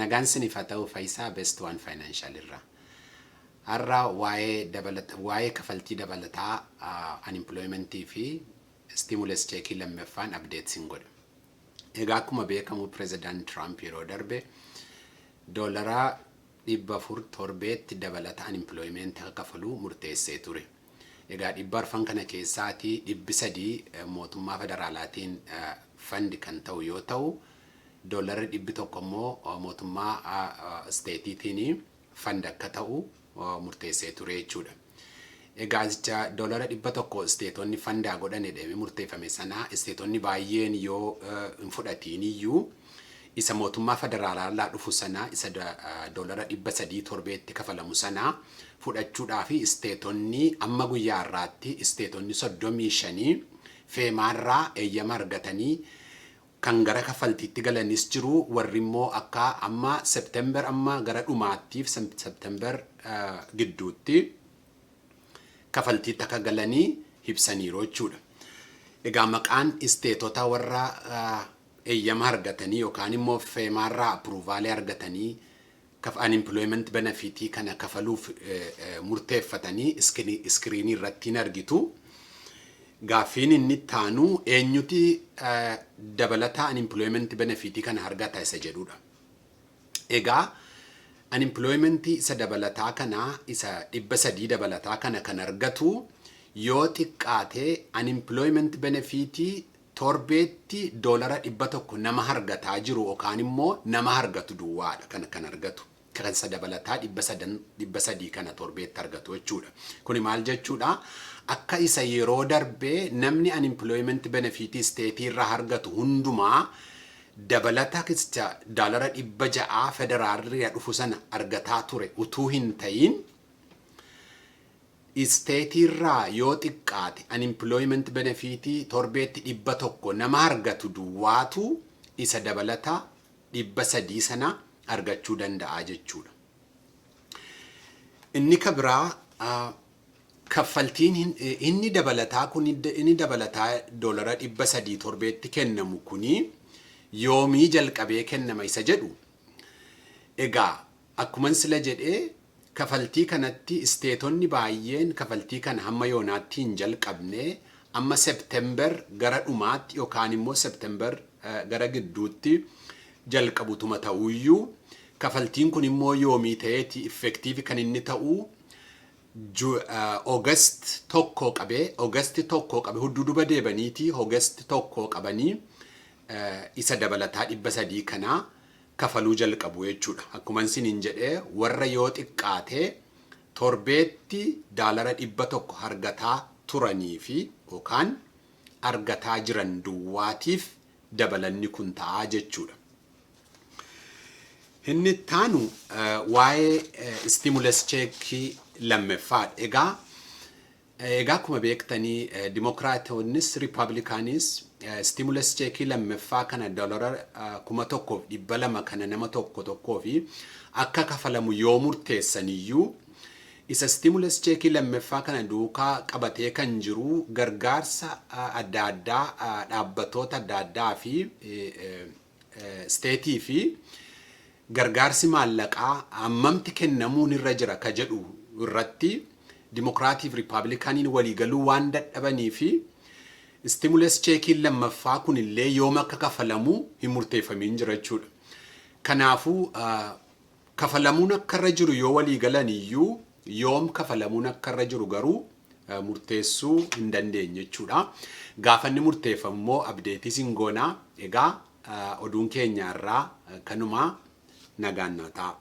Nagaan siniif haa ta'u. Faayisaa Best One Financial irraa. Har'a waa'ee dabalata, waa'ee kafaltii dabalataa unemploymentii fi stimulus checkii lammaffaan update sin godha. Egaa akkuma beekamu, Pireezidaant Trump yeroo darbe $400 torbeetti dabalata unemployment akka kafaluu murteessee ture. Egaa 400 kana keessaatii 300 mootummaa federaalaatiin fund kan ta'u yoo ta'u, $100 immoo mootummaa stateiitiin fund akka ta'u murteessee ture jechuudha. Egaa jecha $100 stateonni fundaa godhan jedhamee murteeffame sana stateonni baay'een yoo hin fudhatiin iyyuu, isa mootummaa federaalaa dhufu sana, isa $300 torbeetti kafalamu sana fudhachuudhaa fi stateonni amma guyyaa har'aatti stateonni 35 FEMAarraa eeyyama argatanii kan gara kaffaltiitti galanis jiru. Warri immoo akka amma September, amma gara dhumaattiif September gidduutti kafaltiitti akka galanii ibsaniiru jechuudha. Egaa maqaan stateota warra eeyyama argatanii yookaan immoo FEMAarraa approvalii argatanii unemployment benefitii kana kafaluuf murteeffatanii screenii irratti hin argitu. Gaaffiin inni taanu eenyuti dabalata unemployment benefitii kana argata isa jedhudha. Egaa unemployment isa dabalataa kana, isa 300 dabalataa kana kan argatu yoo xiqqaate unemployment benefitii torbeetti $100 nama argataa jiru yookaan immoo nama argatu duwwaadha kan argatu. Kan isa dabalataa 300 kana torbeetti argatu jechuudha. Kuni maal jechuudha? Akka isa yeroo darbee namni unemployment benefitii stateii irraa argatu hundumaa dabalata $600 federaalirraa dhufu sana argataa ture utuu hin ta'in, stateiirraa yoo xiqqaate unemployment benefitii torbeetti 100 nama argatu duwwaatu isa dabalata 300 sana argachuu danda'a jechuudha. Inni ka biraa, kaffaltiin inni dabalataa kun, inni dabalataa $300 torbeetti kennamu kuni yoomii jalqabee kennama isa jedhu, egaa akkuma sila jedhee kafaltii kanatti stateonni baay'een kafaltii kana hamma yoonaatti hin jalqabne. Amma September gara dhumaatti yookaan immoo September gara gidduutti jalqabutuma ta'uyyuu, kafaltiin kun immoo yoomii ta'eeti effective kan inni ta'u? August 1 qabee, August 1 qabee, hudduu duba deebaniiti August 1 qabanii isa dabalataa 300 kanaa kafaluu jalqabu jechuudha. Akkuma isiniin jedhee, warra yoo xiqqaate torbeetti $100 argataa turanii fi yookaan argataa jiran duwwaatiif dabalanni kun ta'aa jechuudha. Inni ittaanu waa'ee stimulus checkii lammaffaadha. Egaa akkuma beektanii, Dimokiraatoonnis Riippaabilikaanis stimulus checkii lammaffaa kana $1,200 kana nama tokko tokkoo fi akka kafalamu yoo murteessan iyyuu, isa stimulus checkii lammaffaa kana duukaa qabatee kan jiru gargaarsa adda addaa dhaabbatoota adda addaa fi stateii fi gargaarsi maallaqaa hammamti kennamuun irra jira ka jedhu irratti Dimokiraatiif Riippaabilikaaniin waliigaluu waan dadhabanii fi stimulus checkiin lammaffaa kun illee yoom akka kafalamu hin murteeffamiin jira jechuudha. Kanaafuu kafalamuun akka irra jiru yoo walii galan iyyuu, yoom kafalamuun akka irra jiru garuu murteessuu hin dandeenye jechuudha. Gaafa inni murteeffamu immoo updateii sin goonaa. Egaa oduun keenya irraa kanumaa, nagaan naa ta'a.